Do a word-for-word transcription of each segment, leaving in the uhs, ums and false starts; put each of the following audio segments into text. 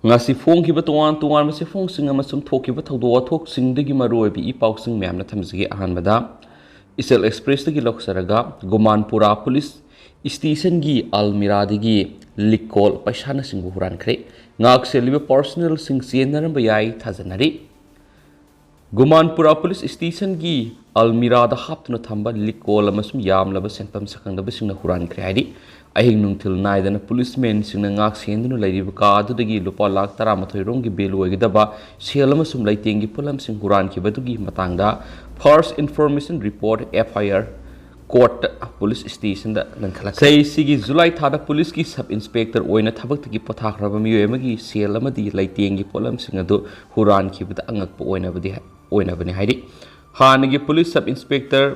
ꯉꯁꯤ ꯐꯣꯡꯈꯤꯕ ꯇꯣꯉꯥꯟ ꯇꯣꯉꯥꯟꯕ ꯆꯦꯐꯣꯡꯁꯤꯡ ꯑꯃꯁꯨꯡ ꯊꯣꯛꯈꯤꯕ ꯊꯧꯗꯣꯛ ꯋꯥꯊꯣꯛꯁꯤꯡꯗꯒꯤ ꯃꯔꯨꯑꯣꯏꯕ ꯏ ꯄꯥꯎꯁꯤꯡ ꯃꯌꯥꯝꯅ ꯊꯝꯖꯒꯦ꯫ ꯑꯍꯥꯟꯕꯗ, ꯏꯆꯜ ꯑꯦꯛꯁꯄ꯭ꯔꯦꯁꯇꯒꯤ ꯂꯧꯖꯔꯒ, ꯒꯨꯃꯥꯟꯄꯨꯔꯥ ꯄꯨꯂꯤꯁ ꯁ꯭ꯇꯦꯁꯟꯒꯤ ꯑꯜꯃꯤꯔꯥꯗꯒꯤ ꯂꯤꯛꯀꯣꯜ ꯄꯩꯁꯥꯅꯆꯤꯡꯕ ꯍꯨꯔꯥꯟꯈ꯭ꯔꯦ꯫ ꯉꯥꯛ ꯁꯦꯜꯂꯤꯕ ꯄꯥꯔꯁꯣꯅꯦꯜꯁꯤꯡ ꯆꯦꯟꯅꯔꯝꯕ ꯌꯥꯏ ꯊꯥꯖꯅꯔꯤ꯫ ꯒꯨꯃꯥꯟꯄꯨꯔꯥ ꯄꯨꯂꯤꯁ ꯁ꯭ꯇꯦꯁꯟꯒꯤ ꯑꯜꯃꯤꯔꯥꯗ ꯍꯥꯞꯇꯨꯅ ꯊꯝꯕ ꯂꯤꯛꯀꯣꯜ ꯑꯃꯁꯨꯡ ꯌꯥꯝꯂꯕ ꯁꯦꯟꯐꯝ ꯁꯛꯈꯪꯗꯕꯁꯤꯡꯅ ꯍꯨꯔꯥꯟꯈ꯭ꯔꯦ ꯍꯥꯏꯔꯤ꯫ ꯑꯍꯤꯡ ꯅꯨꯡꯊꯤꯜ ꯅꯥꯏꯗꯅ ꯄꯨꯂꯤꯁꯃꯦꯟꯁꯤꯡꯅ ꯉꯥꯛ ꯁꯦꯟꯗꯨꯅ ꯂꯩꯔꯤꯕ ꯀꯥ ꯑꯗꯨꯗꯒꯤ ꯂꯨꯄꯥ ꯂꯥꯈ ꯇꯔꯥꯃꯥꯊꯣꯏ ꯔꯣꯝꯒꯤ ꯚꯦꯂꯨ ꯑꯣꯏꯒꯗꯕ ꯁꯦꯜ ꯑꯃꯁꯨꯡ ꯂꯩꯇꯦꯡꯒꯤ ꯄꯣꯠꯂꯝꯁꯤꯡ ꯍꯨꯔꯥꯟꯈꯤꯕꯗꯨꯒꯤ ꯃꯇꯥꯡꯗ first information report, F I R, ꯀꯣꯔꯠꯇ ꯄꯨꯂꯤꯁ ꯁ꯭ꯇꯦꯁꯟꯗ ꯂꯪꯈꯠꯂꯛꯈ꯭ꯔꯦ꯫ ꯆꯍꯤꯁꯤꯒꯤ ꯖꯨꯂꯥꯏ ꯊꯥꯗ ꯄꯨꯂꯤꯁꯀꯤ ꯁꯕ ꯏꯟꯁꯄꯦꯛꯇꯔ ꯑꯣꯏꯅ ꯊꯕꯛꯇꯒꯤ ꯄꯣꯊꯥꯈ꯭ꯔꯕ ꯃꯤꯑꯣꯏ ꯑꯃꯒꯤ ꯁꯦꯜ ꯑꯃꯗꯤ ꯂꯩꯇꯦꯡꯒꯤ ꯄꯣꯠꯂꯝꯁꯤꯡ ꯑꯗꯨ ꯍꯨꯔꯥꯟꯈꯤꯕꯗ ꯑꯉꯛꯄ ꯑꯣꯏꯅꯕꯗꯤ, ꯑꯣꯏꯅꯕꯅꯤ ꯍꯥꯏꯔꯤ꯫ ꯍꯥꯟꯅꯒꯤ ꯄꯨꯂꯤꯁ ꯁꯕ ꯏꯟꯁꯄꯦꯛꯇꯔ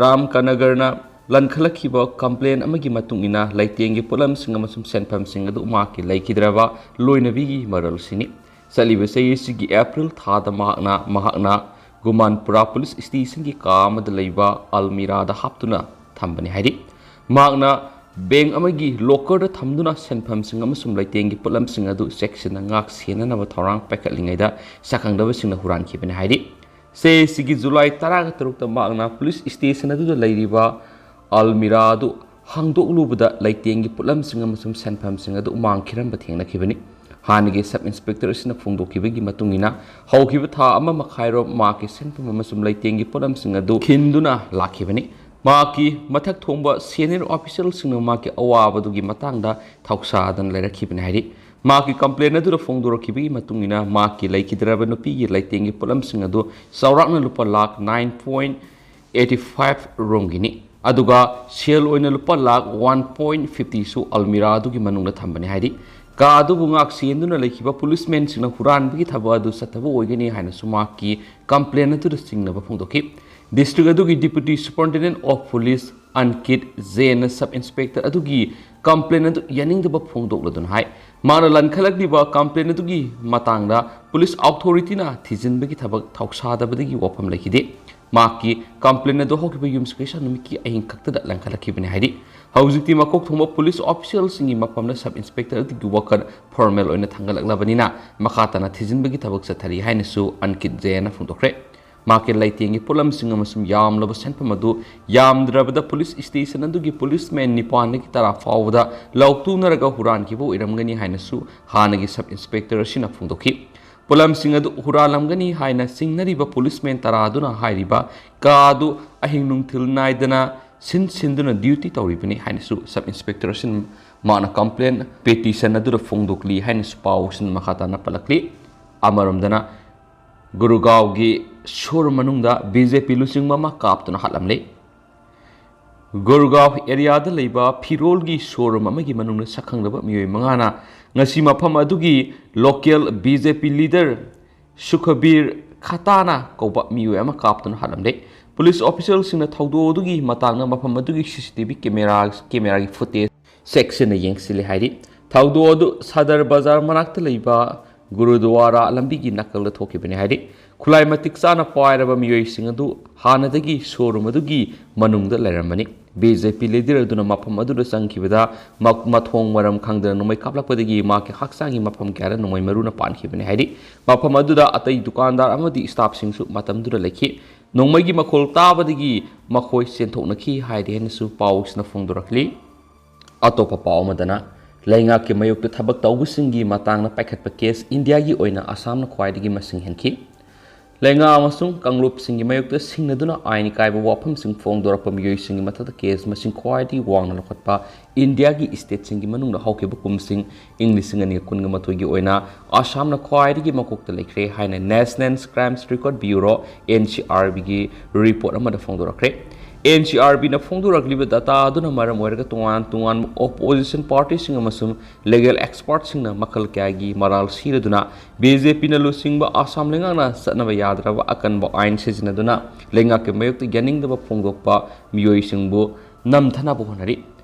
ꯔꯥꯝ ꯀꯅꯒꯔꯅ ꯂꯟꯈꯠꯂꯛꯈꯤꯕ ꯀꯝꯄ꯭ꯂꯦꯟ ꯑꯃꯒꯤ ꯃꯇꯨꯡ ꯏꯟꯅ, ꯂꯩꯇꯦꯡꯒꯤ ꯄꯣꯠꯂꯝꯁꯤꯡ ꯑꯃꯁꯨꯡ ꯁꯦꯟꯐꯝꯁꯤꯡ ꯑꯗꯨ ꯃꯍꯥꯛꯀꯤ ꯂꯩꯈꯤꯗ꯭ꯔꯕ ꯂꯣꯏꯅꯕꯤꯒꯤ ꯃꯔꯜꯁꯤꯅꯤ꯫ ꯆꯠꯂꯤꯕ ꯆꯍꯤ ꯑꯁꯤꯒꯤ ꯑꯦꯄ꯭ꯔꯤꯜ ꯊꯥꯗ ꯃꯍꯥꯛꯅ, ꯃꯍꯥꯛꯅ ꯒꯨꯃꯥꯟꯄꯨꯔꯥ ꯄꯨꯂꯤꯁ ꯁ꯭ꯇꯦꯁꯟꯒꯤ ꯀꯥ ꯑꯃꯗ ꯂꯩꯕ ꯑꯜꯃꯤꯔꯥꯗ ꯍꯥꯞꯇꯨꯅ ꯊꯝꯕꯅꯤ ꯍꯥꯏꯔꯤ꯫ ꯃꯍꯥꯛꯅ ꯕꯦꯡ ꯑꯃꯒꯤ ꯂꯣꯀꯔꯗ ꯊꯝꯗꯨꯅ ꯁꯦꯟꯐꯝꯁꯤꯡ ꯑꯃꯁꯨꯡ ꯂꯩꯇꯦꯡꯒꯤ ꯄꯣꯠꯂꯝꯁꯤꯡ ꯑꯗꯨ ꯆꯦꯛꯁꯤꯟꯅ ꯉꯥꯛ ꯁꯦꯟꯅꯅꯕ ꯊꯧꯔꯥꯡ ꯄꯥꯏꯈꯠꯂꯤꯉꯩꯗ ꯁꯛꯈꯪꯗꯕꯁꯤꯡꯅ ꯍꯨꯔꯥꯟꯈꯤꯕꯅꯤ ꯍꯥꯏꯔꯤ꯫ ꯆꯍꯤꯁꯤꯒꯤ ꯖꯨꯂꯥꯏ ꯇꯔꯥꯒ ꯇꯔꯨꯛꯇ ꯃꯍꯥꯛꯅ ꯄꯨꯂꯤꯁ ꯁ꯭ꯇꯦꯁꯟ ꯑꯗꯨꯗ ꯂꯩꯔꯤꯕ ꯑꯜꯃꯤꯔꯥ ꯑꯗꯨ ꯍꯥꯡꯗꯣꯛꯂꯨꯕꯗ ꯂꯩꯇꯦꯡꯒꯤ ꯄꯣꯠꯂꯝꯁꯤꯡ ꯑꯃꯁꯨꯡ ꯁꯦꯟꯐꯝꯁꯤꯡ ꯑꯗꯨ ꯃꯥꯡꯈꯤꯔꯝꯕ ꯊꯦꯡꯅꯈꯤꯕꯅꯤ꯫ ꯍꯥꯟꯅꯒꯤ ꯁꯕ ꯏꯟꯁꯄꯦꯛꯇꯔ ꯑꯁꯤꯅ ꯐꯣꯡꯗꯣꯛꯈꯤꯕꯒꯤ ꯃꯇꯨꯡ ꯏꯟꯅ, ꯍꯧꯈꯤꯕ ꯊꯥ ꯑꯃ ꯃꯈꯥꯏꯔꯣꯝ ꯃꯍꯥꯛꯀꯤ ꯁꯦꯟꯐꯝ ꯑꯃꯁꯨꯡ ꯂꯩꯇꯦꯡꯒꯤ ꯄꯣꯠꯂꯝꯁꯤꯡ ꯑꯗꯨ ꯊꯤꯟꯗꯨꯅ ꯂꯥꯛꯈꯤꯕꯅꯤ꯫ ꯃꯍꯥꯛꯀꯤ ꯃꯊꯛ ꯊꯣꯡꯕ ꯁꯦꯅꯤꯌꯔ ꯑꯣꯐꯤꯁꯤꯌꯦꯜꯁꯤꯡꯅ ꯃꯍꯥꯛꯀꯤ ꯑꯋꯥꯕꯗꯨꯒꯤ ꯃꯇꯥꯡꯗ ꯊꯧꯁꯥꯗꯅ ꯂꯩꯔꯛꯈꯤꯕꯅꯤ ꯍꯥꯏꯔꯤ꯫ ꯃꯍꯥꯛꯀꯤ ꯀꯝꯄ꯭ꯂꯦꯟ ꯑꯗꯨꯗ ꯐꯣꯡꯗꯣꯔꯛꯈꯤꯕꯒꯤ ꯃꯇꯨꯡ ꯏꯟꯅ, ꯃꯍꯥꯛꯀꯤ ꯂꯩꯈꯤꯗ꯭ꯔꯕ ꯅꯨꯄꯤꯒꯤ ꯂꯩꯇꯦꯡꯒꯤ ꯄꯣꯠꯂꯝꯁꯤꯡ ꯑꯗꯨ ꯆꯥꯎꯔꯥꯛꯅ ꯂꯨꯄꯥ lakh nine point eighty five ꯔꯣꯝꯒꯤꯅꯤ꯫ ꯑꯗꯨꯒ ꯁꯦꯜ ꯑꯣꯏꯅ ꯂꯨꯄꯥ ꯂꯥꯈ one point fifty ꯁꯨ ꯑꯜꯃꯤꯔꯥ ꯑꯗꯨꯒꯤ ꯃꯅꯨꯡꯗ ꯊꯝꯕꯅꯤ ꯍꯥꯏꯔꯤ꯫ ꯀꯥ ꯑꯗꯨꯕꯨ ꯉꯥꯛ ꯁꯦꯟꯗꯨꯅ ꯂꯩꯈꯤꯕ ꯄꯨꯂꯤꯁꯃꯦꯟꯁꯤꯡꯅ ꯍꯨꯔꯥꯟꯕꯒꯤ ꯊꯕꯛ ꯑꯗꯨ ꯆꯠꯊꯕ ꯑꯣꯏꯒꯅꯤ ꯍꯥꯏꯅꯁꯨ ꯃꯍꯥꯛꯀꯤ ꯀꯝꯄ꯭ꯂꯦꯟ ꯑꯗꯨꯗ ꯆꯤꯡꯅꯕ ꯐꯣꯡꯗꯣꯛꯈꯤ꯫ ꯗꯤꯁꯇ꯭ꯔꯤꯛ ꯑꯗꯨꯒꯤ Deputy Superintendent of Police Ankit ꯖꯦꯟꯅ ꯁꯕ ꯏꯟꯁꯄꯦꯛꯇꯔ ꯑꯗꯨꯒꯤ ꯀꯝꯄ꯭ꯂꯦꯟ ꯑꯗꯨ ꯌꯥꯅꯤꯡꯗꯕ ꯐꯣꯡꯗꯣꯛꯂꯗꯨꯅ ꯍꯥꯏ, ꯃꯍꯥꯛꯅ ꯂꯟꯈꯠꯂꯛꯂꯤꯕ ꯀꯝꯄ꯭ꯂꯦꯟ ꯑꯗꯨꯒꯤ ꯃꯇꯥꯡꯗ ꯄꯨꯂꯤꯁ ꯑꯣꯊꯣꯔꯤꯇꯤꯅ ꯊꯤꯖꯤꯟꯕꯒꯤ ꯊꯕꯛ ꯊꯧꯁꯥꯗꯕꯗꯒꯤ ꯋꯥꯐꯝ ꯂꯩꯈꯤꯗꯦ꯫ ꯃꯍꯥꯛꯀꯤ ꯀꯝꯄ꯭ꯂꯦꯟ ꯑꯗꯨ ꯍꯧꯈꯤꯕ ꯌꯨꯝꯁꯀꯩꯁ ꯅꯨꯃꯤꯠꯀꯤ ꯑꯍꯤꯡ ꯈꯛꯇꯗ ꯂꯪꯈꯠꯂꯛꯈꯤꯕꯅꯤ ꯍꯥꯏꯔꯤ꯫ ꯍꯧꯖꯤꯛꯇꯤ ꯃꯀꯣꯛ ꯊꯣꯡꯕ ꯄꯨꯂꯤꯁ ꯑꯣꯐꯤꯁꯤꯌꯦꯜꯁꯤꯡꯒꯤ ꯃꯐꯝꯗ ꯁꯕ ꯏꯟꯁꯄꯦꯛꯇꯔꯒꯤ ꯋꯥꯈꯜ ꯐꯣꯔꯃꯦꯜ ꯑꯣꯏꯅ ꯊꯥꯡꯒꯠꯂꯛꯂꯕꯅꯤꯅ, ꯃꯈꯥ ꯇꯥꯅ ꯊꯤꯖꯤꯟꯕꯒꯤ ꯊꯕꯛ ꯆꯠꯊꯔꯤ ꯍꯥꯏꯅꯁꯨ ꯑꯟꯀꯤꯠ ꯖꯦꯟꯅ ꯐꯣꯡꯗꯣꯛꯈ꯭ꯔꯦ꯫ ꯃꯍꯥꯛꯀꯤ ꯂꯩꯇꯦꯡꯒꯤ ꯄꯣꯠꯂꯝꯁꯤꯡ ꯑꯃꯁꯨꯡ ꯌꯥꯝꯂꯕ ꯁꯦꯟꯐꯝ ꯑꯗꯨ ꯌꯥꯝꯗ꯭ꯔꯕꯗ ꯄꯨꯂꯤꯁ ꯁ꯭ꯇꯦꯁꯟ ꯑꯗꯨꯒꯤ ꯄꯨꯂꯤꯁꯃꯦꯟ ꯅꯤꯄꯥꯟꯗꯒꯤ ꯇꯔꯥ ꯐꯥꯎꯕꯗ ꯂꯧꯊꯣꯛꯅꯔꯒ ꯍꯨꯔꯥꯟꯈꯤꯕ ꯑꯣꯏꯔꯝꯒꯅꯤ ꯍꯥꯏꯅꯁꯨ ꯍꯥꯟꯅꯒꯤ ꯁꯕ ꯏꯟꯁꯄꯦꯛꯇꯔ ꯑꯁꯤꯅ ꯐꯣꯡꯗꯣꯛꯈꯤ꯫ ꯄꯣꯠꯂꯝꯁꯤꯡ ꯑꯗꯨ ꯍꯨꯔꯥꯜꯂꯝꯒꯅꯤ ꯍꯥꯏꯅ ꯆꯤꯡꯅꯔꯤꯕ ꯄꯨꯂꯤꯁꯃꯦꯟ ꯇꯔꯥ ꯑꯗꯨꯅ ꯍꯥꯏꯔꯤꯕ ꯀꯥ ꯑꯗꯨ ꯑꯍꯤꯡ ꯅꯨꯡꯊꯤꯜ ꯅꯥꯏꯗꯅ ꯁꯤꯟ ꯁꯤꯟꯗꯨꯅ ꯗ꯭ꯌꯨꯇꯤ ꯇꯧꯔꯤꯕꯅꯤ ꯍꯥꯏꯅꯁꯨ ꯁꯕ ꯏꯟꯁꯄꯦꯛꯇꯔ ꯑꯁꯤꯅ ꯃꯥꯅ ꯀꯝꯄ꯭ꯂꯦꯟ ꯄꯦꯇꯤꯁꯟ ꯑꯗꯨꯗ ꯐꯣꯡꯗꯣꯛꯂꯤ ꯍꯥꯏꯅꯁꯨ ꯄꯥꯎꯁꯤꯡ ꯃꯈꯥ ꯇꯥꯅ ꯄꯜꯂꯛꯂꯤ꯫ ꯑꯃꯔꯣꯝꯗꯅ, ꯒꯨꯔꯒꯥꯎꯒꯤ ꯁꯣꯔꯨꯝ ꯃꯅꯨꯡꯗ ꯕꯤ ꯖꯦ ꯄꯤ ꯂꯨꯆꯤꯡꯕ ꯑꯃ ꯀꯥꯞꯇꯨꯅ ꯍꯥꯠꯂꯝꯂꯦ꯫ ꯒꯨꯔꯒꯥꯎ ꯑꯦꯔꯤꯌꯥꯗ ꯂꯩꯕ ꯐꯤꯔꯣꯜꯒꯤ ꯁꯣꯔꯨꯝ ꯑꯃꯒꯤ ꯃꯅꯨꯡꯗ ꯁꯛꯈꯪꯗꯕ ꯃꯤꯑꯣꯏ ꯃꯉꯥꯅ ꯉꯁꯤ ꯃꯐꯝ ꯑꯗꯨꯒꯤ ꯂꯣꯀꯦꯜ ꯕꯤ ꯖꯦ ꯄꯤ ꯂꯤꯗꯔ ꯁꯨꯈꯕꯤꯔ ꯈꯇꯥꯅ ꯀꯧꯕ ꯃꯤꯑꯣꯏ ꯑꯃ ꯀꯥꯞꯇꯨꯅ ꯍꯥꯠꯂꯝꯂꯦ꯫ ꯄꯨꯂꯤꯁ ꯑꯣꯐꯤꯁꯤꯌꯦꯜꯁꯤꯡꯅ ꯊꯧꯗꯣꯛ ꯑꯗꯨꯒꯤ ꯃꯇꯥꯡꯗ ꯃꯐꯝ ꯑꯗꯨꯒꯤ C C T V camera, ꯀꯦꯃꯦꯔꯥꯒꯤ ꯐꯨꯇꯦꯖ ꯆꯦꯛꯁꯤꯟꯅ ꯌꯦꯡꯁꯤꯜꯂꯤ ꯍꯥꯏꯔꯤ꯫ ꯊꯧꯗꯣꯛ ꯑꯗꯨ ꯁꯗꯔ ꯕꯖꯥꯔ ꯃꯅꯥꯛꯇ ꯂꯩꯕ ꯒꯨꯔꯨꯗ꯭ꯋꯥꯔꯥ ꯂꯝꯕꯤꯒꯤ ꯅꯥꯀꯜꯗ ꯊꯣꯛꯈꯤꯕꯅꯤ ꯍꯥꯏꯔꯤ꯫ ꯈꯨꯠꯂꯥꯏ ꯃꯇꯤꯛ ꯆꯥꯅ ꯄꯥꯏꯔꯕ ꯃꯤꯑꯣꯏꯁꯤꯡ ꯑꯗꯨ ꯍꯥꯟꯅꯗꯒꯤ ꯁꯣꯔꯨꯝ ꯑꯗꯨꯒꯤ ꯃꯅꯨꯡꯗ ꯂꯩꯔꯝꯕꯅꯤ꯫ ꯕꯤ ꯖꯦ ꯄꯤ ꯂꯤꯗꯔ ꯑꯗꯨꯅ ꯃꯐꯝ ꯑꯗꯨꯗ ꯆꯪꯈꯤꯕꯗ ꯃ-, ꯃꯊꯣꯡ ꯃꯔꯝ ꯈꯪꯗꯅ ꯅꯣꯡꯃꯩ ꯀꯥꯞꯂꯛꯄꯗꯒꯤ ꯃꯍꯥꯛꯀꯤ ꯍꯛꯆꯥꯡꯒꯤ ꯃꯐꯝ ꯀꯌꯥꯗ ꯅꯣꯡꯃꯩ ꯃꯔꯨꯅ ꯄꯥꯟꯈꯤꯕꯅꯤ ꯍꯥꯏꯔꯤ꯫ ꯃꯐꯝ ꯑꯗꯨꯗ ꯑꯇꯩ ꯗꯨꯀꯥꯟꯗꯥꯔ ꯑꯃꯗꯤ ꯁ꯭ꯇꯥꯐꯁꯤꯡꯁꯨ ꯃꯇꯝꯗꯨꯗ ꯂꯩꯈꯤ꯫ ꯅꯣꯡꯃꯩꯒꯤ ꯃꯈꯣꯜ ꯇꯥꯕꯗꯒꯤ ꯃꯈꯣꯏ ꯆꯦꯟꯊꯣꯛꯅꯈꯤ ꯍꯥꯏꯔꯤ ꯍꯥꯏꯅꯁꯨ ꯄꯥꯎꯁꯤꯅ ꯐꯣꯡꯗꯣꯔꯛꯂꯤ꯫ ꯑꯇꯣꯞꯄ ꯄꯥꯎ ꯑꯃꯗꯅ, ꯂꯩꯉꯥꯛꯀꯤ ꯃꯥꯌꯣꯛꯇ ꯊꯕꯛ ꯇꯧꯕꯁꯤꯡꯒꯤ ꯃꯇꯥꯡꯗ ꯄꯥꯏꯈꯠꯄ ꯀꯦꯁ ꯏꯟꯗꯤꯌꯥꯒꯤ ꯑꯣꯏꯅ ꯑꯁꯥꯝꯅ ꯈ꯭ꯋꯥꯏꯗꯒꯤ ꯃꯁꯤꯡ ꯍꯦꯟꯈꯤ꯫ ꯂꯩꯉꯥꯛ ꯑꯃꯁꯨꯡ ꯀꯥꯡꯂꯨꯞꯁꯤꯡꯒꯤ ꯃꯥꯌꯣꯛꯇ ꯁꯤꯡꯅꯗꯨꯅ ꯑꯥꯏꯟ ꯀꯥꯏꯕ ꯋꯥꯐꯝꯁꯤꯡ ꯐꯣꯡꯗꯣꯔꯛꯄ ꯃꯤꯑꯣꯏꯁꯤꯡꯒꯤ ꯃꯊꯛꯇ ꯀꯦꯁ ꯃꯁꯤꯡ ꯈ꯭ꯋꯥꯏꯗꯒꯤ ꯋꯥꯡꯅ ꯂꯧꯈꯠꯄ ꯏꯟꯗꯤꯌꯥꯒꯤ ꯁ꯭ꯇꯦꯠꯁꯤꯡꯒꯤ ꯃꯅꯨꯡꯗ ꯍꯧꯈꯤꯕ ꯀꯨꯝꯁꯤꯡ, ꯏꯪ ꯂꯤꯁꯤꯡ ꯑꯅꯤꯒ ꯀꯨꯟꯒ ꯃꯥꯊꯣꯏꯒꯤ ꯑꯣꯏꯅ ꯑꯁꯥꯝꯅ ꯈ꯭ꯋꯥꯏꯗꯒꯤ ꯃꯀꯣꯛꯇ ꯂꯩꯈ꯭ꯔꯦ ꯍꯥꯏꯅ National Crimes Record Bureau, N C R B ꯒꯤ ꯔꯤꯄꯣꯔꯠ ꯑꯃꯗ ꯐꯣꯡꯗꯣꯔꯛꯈ꯭ꯔꯦ꯫ N C R B ꯅ ꯐꯣꯡꯗꯣꯔꯛꯂꯤꯕ ꯗꯇꯥ ꯑꯗꯨꯅ ꯃꯔꯝ ꯑꯣꯏꯔꯒ ꯇꯣꯉꯥꯟ ꯇꯣꯉꯥꯟꯕ ꯑꯣꯄꯣꯖꯤꯁꯟ ꯄꯥꯔꯇꯤꯁꯤꯡ ꯑꯃꯁꯨꯡ ꯂꯤꯒꯦꯜ ꯑꯦꯛꯁꯄꯔꯠꯁꯤꯡꯅ ꯃꯈꯜ ꯀꯌꯥꯒꯤ ꯃꯔꯥꯜ ꯁꯤꯔꯗꯨꯅ ꯕꯤ ꯖꯦ ꯄꯤꯅ ꯂꯨꯆꯤꯡꯕ ꯑꯁꯥꯝ ꯂꯩꯉꯥꯛꯅ ꯆꯠꯅꯕ ꯌꯥꯗ꯭ꯔꯕ ꯑꯀꯟꯕ ꯑꯥꯏꯟ ꯁꯤꯖꯤꯟꯅꯗꯨꯅ ꯂꯩꯉꯥꯛꯀꯤ ꯃꯥꯌꯣꯛꯇ ꯌꯥꯅꯤꯡꯗꯕ ꯐꯣꯡꯗꯣꯛꯄ ꯃꯤꯑꯣꯏꯁꯤꯡꯕꯨ ꯅꯝꯊꯅꯕ ꯍꯣꯠꯅꯔꯤ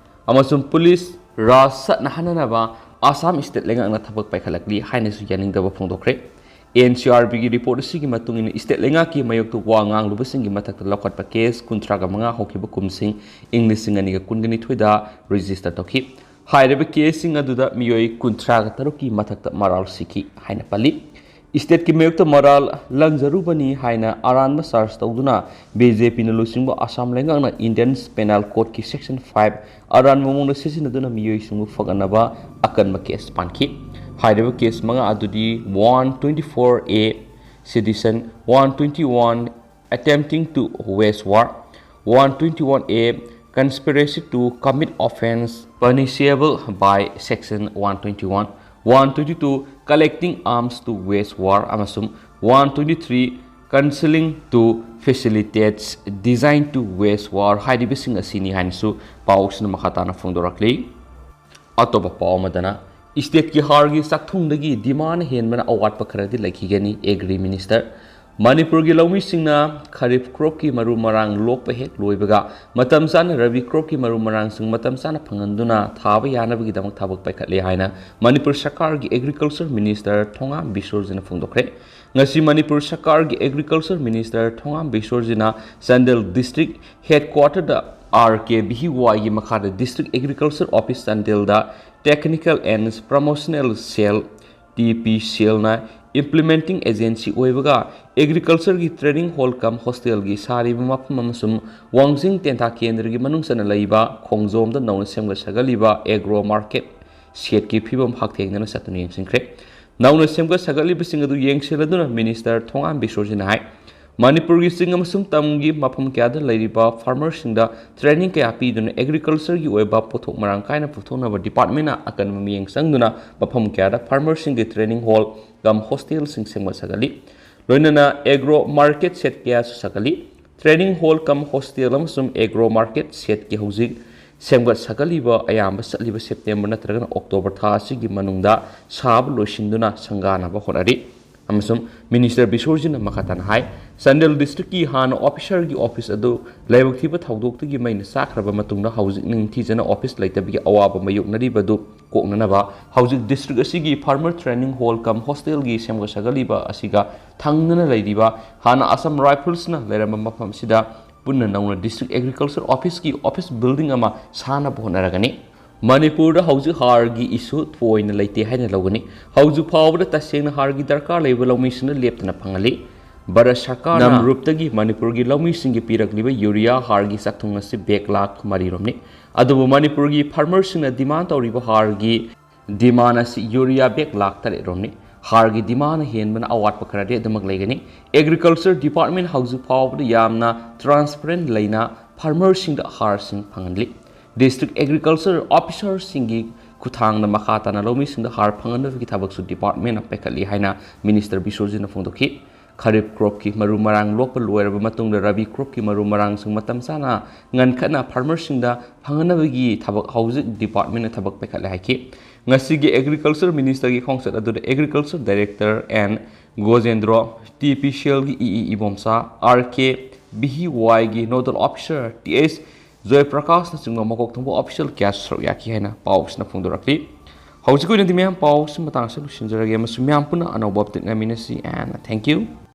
ꯑꯃꯁꯨꯡ ꯄꯨꯂꯤꯁ ꯔꯥꯖ ꯆꯠꯅꯍꯟꯅꯅꯕ ꯑꯁꯥꯝ ꯁ꯭ꯇꯦꯠ ꯂꯩꯉꯥꯛꯅ ꯊꯕꯛ ꯄꯥꯏꯈꯠꯂꯛꯂꯤ ꯍꯥꯏꯅꯁꯨ ꯌꯥꯅꯤꯡꯗꯕ ꯐꯣꯡꯗꯣꯛꯈ꯭ꯔꯦ꯫ ꯑꯦꯟ ꯁꯤ ꯑꯥꯔ ꯕꯤꯒꯤ ꯔꯤꯄꯣꯔꯠ ꯑꯁꯤꯒꯤ ꯃꯇꯨꯡ ꯏꯟꯅ, ꯏꯁꯇꯦꯠ ꯂꯩꯉꯥꯛꯀꯤ ꯃꯥꯌꯣꯛꯇ ꯋꯥ ꯉꯥꯡꯂꯨꯕꯁꯤꯡꯒꯤ ꯃꯊꯛꯇ ꯂꯧꯈꯠꯄ ꯀꯦꯁ ꯀꯨꯟꯊ꯭ꯔꯥꯒ ꯃꯉꯥ ꯍꯧꯈꯤꯕ ꯀꯨꯝꯁꯤꯡ ꯏꯪ ꯂꯤꯁꯤꯡ ꯑꯅꯤꯒ ꯀꯨꯟꯒ ꯅꯤꯊꯣꯏꯗ ꯔꯦꯖꯤꯁꯇꯔ ꯇꯧꯈꯤ꯫ ꯍꯥꯏꯔꯤꯕ ꯀꯦꯁꯁꯤꯡ ꯑꯗꯨꯗ ꯃꯤꯑꯣꯏ ꯀꯨꯟꯊ꯭ꯔꯥꯒ ꯇꯔꯨꯛꯀꯤ ꯃꯊꯛꯇ ꯃꯔꯥꯜ ꯁꯤꯈꯤ ꯍꯥꯏꯅ ꯄꯜꯂꯤ꯫ ꯏꯁꯇꯦꯠꯀꯤ ꯃꯥꯌꯣꯛꯇ ꯃꯔꯥꯜ ꯂꯪꯖꯔꯨꯕꯅꯤ ꯍꯥꯏꯅ ꯑꯔꯥꯟꯕ ꯆꯥꯔꯖ ꯇꯧꯗꯨꯅ ꯕꯤ ꯖꯦ ꯄꯤꯅ ꯂꯨꯆꯤꯡꯕ ꯑꯁꯥꯝ ꯂꯩꯉꯥꯛꯅ ꯏꯟꯗꯤꯌꯟ ꯄꯦꯅꯥꯜ ꯀꯣꯗꯀꯤ ꯁꯦꯛꯁꯟ ꯐꯥꯏꯚ ꯑꯔꯥꯟꯕ ꯃꯑꯣꯡꯗ ꯁꯤꯖꯤꯟꯅꯗꯨꯅ ꯃꯤꯑꯣꯏꯁꯤꯡꯕꯨ ꯐꯒꯠꯅꯕ ꯑꯀꯟꯕ ꯀꯦꯁ ꯄꯥꯟꯈꯤ꯫ ꯍꯥꯏꯔꯤꯕ ꯀꯦꯁ ꯃꯉꯥ ꯑꯗꯨꯗꯤ one twenty four A sedition, one twenty one attempting to wage war, one twenty one A conspiracy to commit offence punishable by section one twenty one, one twenty two collecting arms to wage war ꯑꯃꯁꯨꯡ one twenty three concealing to facilitates design to wage war ꯍꯥꯏꯔꯤꯕꯁꯤꯡ ꯑꯁꯤꯅꯤ ꯍꯥꯏꯅꯁꯨ ꯄꯥꯎꯁꯤꯅ ꯃꯈꯥ ꯇꯥꯅ ꯐꯣꯡꯗꯣꯔꯛꯂꯤ꯫ ꯑꯇꯣꯞꯄ ꯄꯥꯎ ꯑꯃꯗꯅ, ꯏꯁꯇꯦꯠꯀꯤ ꯍꯥꯔꯒꯤ ꯆꯥꯛꯊꯨꯡꯗꯒꯤ ꯗꯤꯃꯥꯟ ꯍꯦꯟꯕꯅ ꯑꯋꯥꯠꯄ ꯈꯔꯗꯤ ꯂꯩꯈꯤꯒꯅꯤ꯫ ꯑꯦꯒ꯭ꯔꯤ ꯃꯤꯅꯤꯁꯇꯔ, ꯃꯅꯤꯄꯨꯔꯒꯤ ꯂꯧꯃꯤꯁꯤꯡꯅ ꯈꯔꯤꯐ ꯀ꯭ꯔꯣꯞꯀꯤ ꯃꯔꯨ ꯃꯔꯥꯡ ꯂꯣꯛꯄ ꯍꯦꯛ ꯂꯣꯏꯕꯒ ꯃꯇꯝ ꯆꯥꯅ ꯔꯕꯤ ꯀ꯭ꯔꯣꯞꯀꯤ ꯃꯔꯨ ꯃꯔꯥꯡꯁꯤꯡ ꯃꯇꯝ ꯆꯥꯅ ꯐꯪꯍꯟꯗꯨꯅ ꯊꯥꯕ ꯌꯥꯅꯕꯒꯤꯗꯃꯛ ꯊꯕꯛ ꯄꯥꯏꯈꯠꯂꯦ ꯍꯥꯏꯅ ꯃꯅꯤꯄꯨꯔ ꯁꯔꯀꯥꯔꯒꯤ ꯑꯦꯒ꯭ꯔꯤꯀꯜꯆꯔ ꯃꯤꯅꯤꯁꯇꯔ ꯊꯣꯉꯥꯝ ꯕꯤꯁꯣꯔꯖꯤꯅ ꯐꯣꯡꯗꯣꯛꯈ꯭ꯔꯦ꯫ ꯉꯁꯤ ꯃꯅꯤꯄꯨꯔ ꯁꯔꯀꯥꯔꯒꯤ ꯑꯦꯒ꯭ꯔꯤꯀꯜꯆꯔ ꯃꯤꯅꯤꯁꯇꯔ ꯊꯣꯉꯥꯝ ꯕꯤꯁꯣꯔꯖꯤꯅ ꯆꯥꯟꯗꯦꯜ ꯗꯤꯁꯇ꯭ꯔꯤꯛ ꯍꯦꯗꯀ꯭ꯋꯥꯇꯔꯗ ꯑꯥꯔ ꯀꯦ ꯚꯤ ꯋꯥꯏꯒꯤ ꯃꯈꯥꯗ ꯗꯤꯁꯇ꯭ꯔꯤꯛ ꯑꯦꯒ꯭ꯔꯤꯀꯜꯆꯔ ꯑꯣꯐꯤꯁ ꯆꯥꯟꯗꯦꯜꯗ Technical and Promotional Cell, T P ꯁꯦꯜꯅ implementing agency ꯑꯣꯏꯕꯒ ꯑꯦꯒ꯭ꯔꯤꯀꯜꯆꯔꯒꯤ training hall cum hostelꯒꯤ ꯁꯥꯔꯤꯕ ꯃꯐꯝ ꯑꯃꯁꯨꯡ ꯋꯥꯡꯖꯤꯡ ꯇꯦꯟꯊꯥ ꯀꯦꯟꯗ꯭ꯔꯒꯤ ꯃꯅꯨꯡ ꯆꯟꯅ ꯂꯩꯕ ꯈꯣꯡꯖꯣꯝꯗ ꯅꯧꯅ ꯁꯦꯝꯒꯠ ꯁꯥꯒꯠꯂꯤꯕ ꯑꯦꯒ꯭ꯔꯣ ꯃꯥꯔꯀꯦꯠ ꯁꯦꯠꯀꯤ ꯐꯤꯕꯝ ꯍꯛꯊꯦꯡꯅꯅ ꯆꯠꯇꯨꯅ ꯌꯦꯡꯁꯤꯟꯈ꯭ꯔꯦ꯫ ꯅꯧꯅ ꯁꯦꯝꯒꯠ ꯁꯥꯒꯠꯂꯤꯕꯁꯤꯡ ꯑꯗꯨ ꯌꯦꯡꯁꯤꯜꯂꯗꯨꯅ ꯃꯤꯅꯤꯁꯇꯔ ꯊꯣꯉꯥꯝ ꯕꯤꯁꯣꯔꯖꯤꯅ ꯍꯥꯏ, ꯃꯅꯤꯄꯨꯔꯒꯤ ꯆꯤꯡ ꯑꯃꯁꯨꯡ ꯇꯝꯒꯤ ꯃꯐꯝ ꯀꯌꯥꯗ ꯂꯩꯔꯤꯕ ꯐꯥꯔꯃꯔꯁꯤꯡꯗ training ꯀꯌꯥ ꯄꯤꯗꯨꯅ ꯑꯦꯒ꯭ꯔꯤꯀꯜꯆꯔꯒꯤ ꯑꯣꯏꯕ ꯄꯣꯠꯊꯣꯛ ꯃꯔꯥꯡ ꯀꯥꯏꯅ ꯄꯨꯊꯣꯛꯅꯕ departmentꯅ ꯑꯀꯟꯕ ꯃꯤꯠꯌꯦꯡ ꯆꯪꯗꯨꯅ ꯃꯐꯝ ꯀꯌꯥꯗ ꯐꯥꯔꯃꯔꯁꯤꯡꯒꯤ training hall cum hostelꯁꯤꯡ ꯁꯦꯝꯒꯠ ꯁꯥꯒꯠꯂꯤ꯫ ꯂꯣꯏꯅꯅ ꯑꯦꯒ꯭ꯔꯣ ꯃꯥꯔꯀꯦꯠ ꯁꯦꯠ ꯀꯌꯥꯁꯨ ꯁꯥꯒꯠꯂꯤ꯫ Training hall cum hostel ꯑꯃꯁꯨꯡ ꯑꯦꯒ꯭ꯔꯣ ꯃꯥꯔꯀꯦꯠ ꯁꯦꯠꯀꯤ ꯍꯧꯖꯤꯛ ꯁꯦꯝꯒꯠ ꯁꯥꯒꯠꯂꯤꯕ ꯑꯌꯥꯝꯕ ꯆꯠꯂꯤꯕ ꯁꯦꯞꯇꯦꯝꯕꯔ ꯅꯠꯇ꯭ꯔꯒꯅ ꯑꯣꯛꯇꯣꯕꯔ ꯊꯥ ꯑꯁꯤꯒꯤ ꯃꯅꯨꯡꯗ ꯁꯥꯕ ꯂꯣꯏꯁꯤꯟꯗꯨꯅ ꯁꯪꯒꯥꯅꯕ ꯍꯣꯠꯅꯔꯤ꯫ ꯑꯃꯁꯨꯡ ꯃꯤꯅꯤꯁꯇꯔ ꯕꯤꯁꯣꯔꯖꯤꯅ ꯃꯈꯥ ꯇꯥꯅ ꯍꯥꯏ, ꯆꯥꯟꯗꯦꯜ ꯗꯤꯁꯇ꯭ꯔꯤꯛꯀꯤ ꯍꯥꯟꯅ ꯑꯣꯐꯤꯁꯔꯒꯤ ꯑꯣꯐꯤꯁ ꯑꯗꯨ ꯂꯥꯏꯕꯛ ꯊꯤꯕ ꯊꯧꯗꯣꯛꯇꯒꯤ ꯃꯩꯅ ꯆꯥꯛꯈ꯭ꯔꯕ ꯃꯇꯨꯡꯗ ꯍꯧꯖꯤꯛ ꯅꯤꯡꯊꯤꯖꯅ ꯑꯣꯐꯤꯁ ꯂꯩꯇꯕꯒꯤ ꯑꯋꯥꯕ ꯃꯥꯌꯣꯛꯅꯔꯤꯕ ꯑꯗꯨ ꯀꯣꯛꯅꯅꯕ ꯍꯧꯖꯤꯛ district ꯑꯁꯤꯒꯤ farmer training hall cum hostelꯒꯤ ꯁꯦꯝꯒꯠ ꯁꯥꯒꯠꯂꯤꯕ ꯑꯁꯤꯒ ꯊꯪꯅꯅ ꯂꯩꯔꯤꯕ ꯍꯥꯟꯅ Assam Riflesꯅ ꯂꯩꯔꯝꯕ ꯃꯐꯝ ꯑꯁꯤꯗ ꯄꯨꯟꯅ ꯅꯧꯅ district agriculture officeꯀꯤ office building ꯑꯃ ꯁꯥꯅꯕ ꯍꯣꯠꯅꯔꯒꯅꯤ꯫ ꯃꯅꯤꯄꯨꯔꯗ ꯍꯧꯖꯤꯛ ꯍꯥꯔꯒꯤ issue ꯊꯣꯏꯅ ꯂꯩꯇꯦ ꯍꯥꯏꯅ ꯂꯧꯒꯅꯤ꯫ ꯍꯧꯖꯤꯛ ꯐꯥꯎꯕꯗ ꯇꯁꯦꯡꯅ ꯍꯥꯔꯒꯤ ꯗꯔꯀꯥꯔ ꯂꯩꯕ ꯂꯧꯃꯤꯁꯤꯡꯅ ꯂꯦꯞꯇꯅ ꯐꯪꯍꯜꯂꯤ꯫ ꯚꯥꯔꯠ ꯁꯔꯀꯥꯔꯅ ꯅꯝꯔꯨꯞꯇꯒꯤ ꯃꯅꯤꯄꯨꯔꯒꯤ ꯂꯧꯃꯤꯁꯤꯡꯒꯤ ꯄꯤꯔꯛꯂꯤꯕ urea ꯍꯥꯔꯒꯤ ꯆꯥꯛꯊꯨꯡ ꯑꯁꯤ bag ꯂꯥꯈ ꯃꯔꯤ ꯔꯣꯝꯅꯤ꯫ ꯑꯗꯨꯕꯨ ꯃꯅꯤꯄꯨꯔꯒꯤ farmerꯁꯤꯡꯅ demand ꯇꯧꯔꯤꯕ ꯍꯥꯔꯒꯤ demand ꯑꯁꯤ urea bag ꯂꯥꯈ ꯇꯔꯦꯠ ꯔꯣꯝꯅꯤ꯫ ꯍꯥꯔꯒꯤ demandꯅ ꯍꯦꯟꯕꯅ ꯑꯋꯥꯠꯄ ꯈꯔꯗꯤ ꯑꯗꯨꯃꯛ ꯂꯩꯒꯅꯤ꯫ Agriculture department ꯍꯧꯖꯤꯛ ꯐꯥꯎꯕꯗ ꯌꯥꯝꯅ transparent ꯂꯩꯅ farmerꯁꯤꯡꯗ ꯍꯥꯔꯁꯤꯡ ꯐꯪꯍꯜꯂꯤ꯫ District agriculture officerꯁꯤꯡꯒꯤ ꯈꯨꯠꯊꯥꯡꯗ ꯃꯈꯥ ꯇꯥꯅ ꯂꯧꯃꯤꯁꯤꯡꯗ ꯍꯥꯔ ꯐꯪꯍꯟꯅꯕꯒꯤ ꯊꯕꯛꯁꯨ departmentꯅ ꯄꯥꯏꯈꯠꯂꯤ ꯍꯥꯏꯅ minister ꯕꯤꯁ꯭ꯋꯖꯤꯠꯅ ꯐꯣꯡꯗꯣꯛꯈꯤ꯫ Kharif cropꯀꯤ ꯃꯔꯨ ꯃꯔꯥꯡ ꯂꯣꯛꯄ ꯂꯣꯏꯔꯕ ꯃꯇꯨꯡꯗ Rabi cropꯀꯤ ꯃꯔꯨ ꯃꯔꯥꯡꯁꯤꯡ ꯃꯇꯝ ꯆꯥꯅ ꯉꯟꯈꯠꯅ farmerꯁꯤꯡꯗ ꯐꯪꯍꯟꯅꯕꯒꯤ ꯊꯕꯛ ꯍꯧꯖꯤꯛ departmentꯅ ꯊꯕꯛ ꯄꯥꯏꯈꯠꯂꯦ ꯍꯥꯏꯈꯤ꯫ ꯉꯁꯤꯒꯤ agriculture ministerꯒꯤ ꯈꯣꯡꯆꯠ ꯑꯗꯨꯗ agriculture director N ꯒꯣꯖꯦꯟꯗ꯭ꯔꯣ, TPCLꯒꯤ EE Ibomcha, RKVYꯒꯤ nodal officer Th ꯖꯣꯏꯄ꯭ꯔꯀꯥꯁꯅꯆꯤꯡꯕ ꯃꯀꯣꯛ ꯊꯣꯡꯕ official ꯀꯌꯥꯁꯨ ꯁꯔꯨꯛ ꯌꯥꯈꯤ ꯍꯥꯏꯅ ꯄꯥꯎꯁꯤꯅ ꯐꯣꯡꯗꯣꯔꯛꯂꯤ꯫ ꯍꯧꯖꯤꯛꯀꯤ ꯑꯣꯏꯅꯗꯤ ꯃꯌꯥꯝ ꯄꯥꯎꯁꯤ ꯃꯇꯥꯡ ꯑꯁꯤꯗ ꯂꯣꯏꯁꯤꯟꯖꯔꯒꯦ ꯑꯃꯁꯨꯡ ꯃꯌꯥꯝ ꯄꯨꯟꯅ ꯑꯅꯧꯕ update ꯉꯥꯏꯃꯤꯟꯅꯁꯤ and thank you꯫